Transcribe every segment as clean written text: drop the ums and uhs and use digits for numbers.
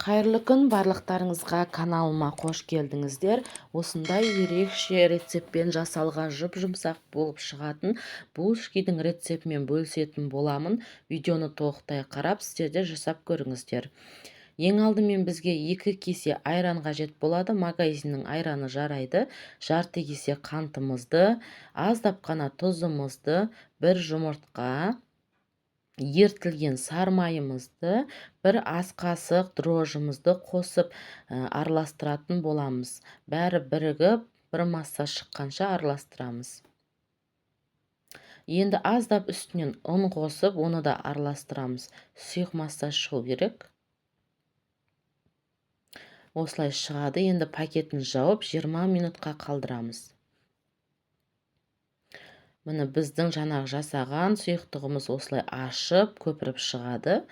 Қайырлы күн барлықтарыңызға, каналыма қош келдіңіздер. Осындай ерекше рецептпен жасалған жұп-жұмсақ болып шығатын булочкидің рецептімен бөлісетін боламын. Видеоны толықтай қарап, сіздер де жасап көріңіздер. Ең алдымен бізге 2 кесе айран қажет болады. Магазиннің айраны жарайды. Жарты кесе қантымызды, аздап қана тұзымызды, бір жұмыртқа, ерітілген сармайымызды, бір ас қасық дрожжымызды қосып араластыратын боламыз. Бәрі бірігіп, бір масса шыққанша араластырамыз. Енді аздап үстінен ұн қосып, оны да араластырамыз. Сұйық масса шығу керек. Осылай шығады. Енді пакетін жауып 20 минутқа қалдырамыз. Міне біздің жаңағы жасаған сұйықтығымыз осылай ашып, көпіріп шығады.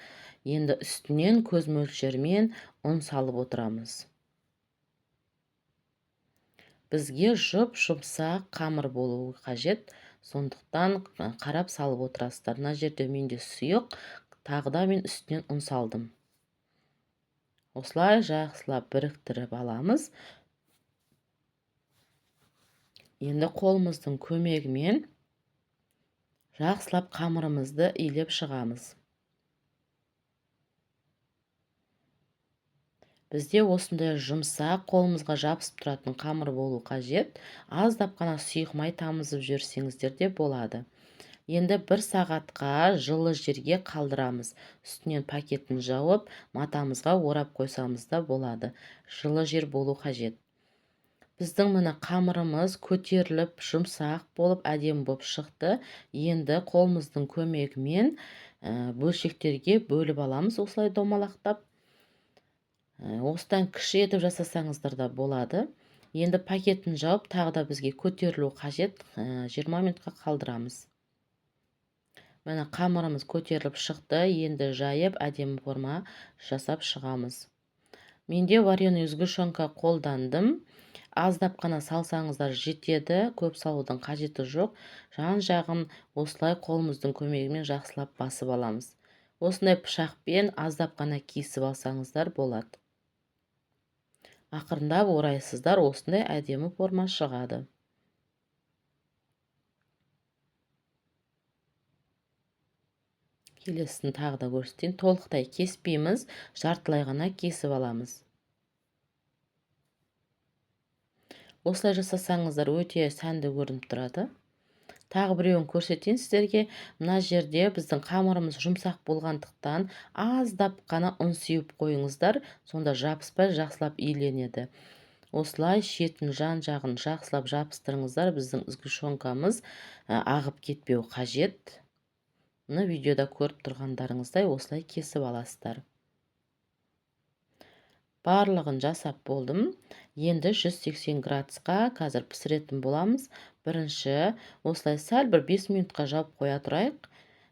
Енді үстінен көз мөлшерімен ұн салып отырамыз. Бізге жұп-жұмсақ қамыр болуы қажет. Сондықтан қарап салып отырасыздар. Мына жерде менде сұйық, тағы да мен үстінен ұн салдым. Осылай жақсылап біріктіріп аламыз. Енді қолымыздың көмегімен жақсылап қамырымызды илеп шығамыз. Бізде осындай жұмсақ, қолымызға жабысып тұратын қамыр болу қажет. Аздап қана сұйық май тамызып жіберсеңіздер де болады. Енді бір сағатқа жылы жерге қалдырамыз. Үстінен пакетін жауып, матамызға орап қойсамыз да болады. Жылы жер болу қажет. Біздің міне қамырымыз көтеріліп, жұмсақ болып, әдемі болып шықты. Енді қолымыздың көмегімен бөлшектерге бөліп аламыз, осылай домалақтап. Осыдан кіші етіп жасасаңыздар да болады. Енді пакетін жауып, тағы да бізге көтерілу қажет, 20 минутқа қалдырамыз. Міне қамырымыз көтеріліп шықты. Енді жайып, әдемі форма жасап шығамыз. Менде вареный сгущенка қолдандым. Аздап қана салсаңыздар жетеді, көп салудың қажеті жоқ. Жан-жағын осылай қолымыздың көмегімен жақсылап басып аламыз. Осындай пышақпен аздап қана кесіп алсаңыздар болады. Ақырындап орайсыздар, осындай әдемі форма шығады. Келесісін тағы да көрсетейін. Толықтай кеспейміз, жартылай ғана кесіп аламыз. Осылай жасасаңыздар өте сәнді көрініп тұрады. Тағы біреуін көрсетейін сіздерге. Мына жерде біздің қамырымыз жұмсақ болғандықтан аздап қана ұн сеуіп қойыңыздар, сонда жабыспай жақсылап иленеді. Осылай шетін жан-жағын жақсылап жабыстырыңыздар, біздің сгущенкамыз ағып кетпеу қажет. Мына видеода көріп тұрғандарыңыздай осылай кесіп аласыздар. Барлығын жасап болдым. Енді 180 градусқа қазір пісіретін боламыз. Бірінші осылай сәл бір 5 минутқа жауып қоя тұрайық.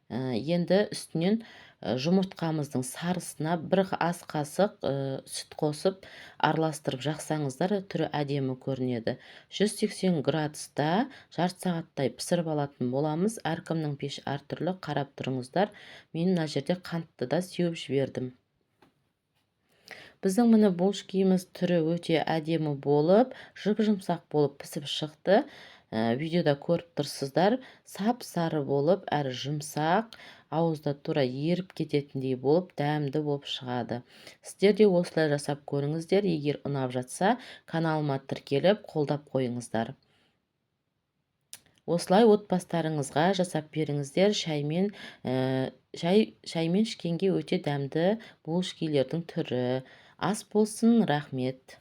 Енді үстінен жұмыртқамыздың сарысына бір ас қасық сүт қосып араластырып жақсаңыздар түрі әдемі көрінеді. 180 градуста жарты сағаттай пісіріп алатын боламыз. Әркімнің пеші әртүрлі, қарап тұрыңыздар. Мен мына жерде қантты да сеуіп жібердім. Біздің міне булочкиміз түрі өте әдемі болып, жұп-жұмсақ болып пісіп шықты. Видеода көріп тұрсыздар, сап-сары болып, әрі жұмсақ, ауызда тура еріп кететіндей болып, дәмді болып шығады. Сіздер де осылай жасап көріңіздер. Егер ұнап жатса, каналыма тіркеліп, қолдап қойыңыздар. Осылай отбасыларыңызға жасап беріңіздер. Шаймен ішкенге өте дәмді булочкилердің түрі. Ас болсын, рахмет.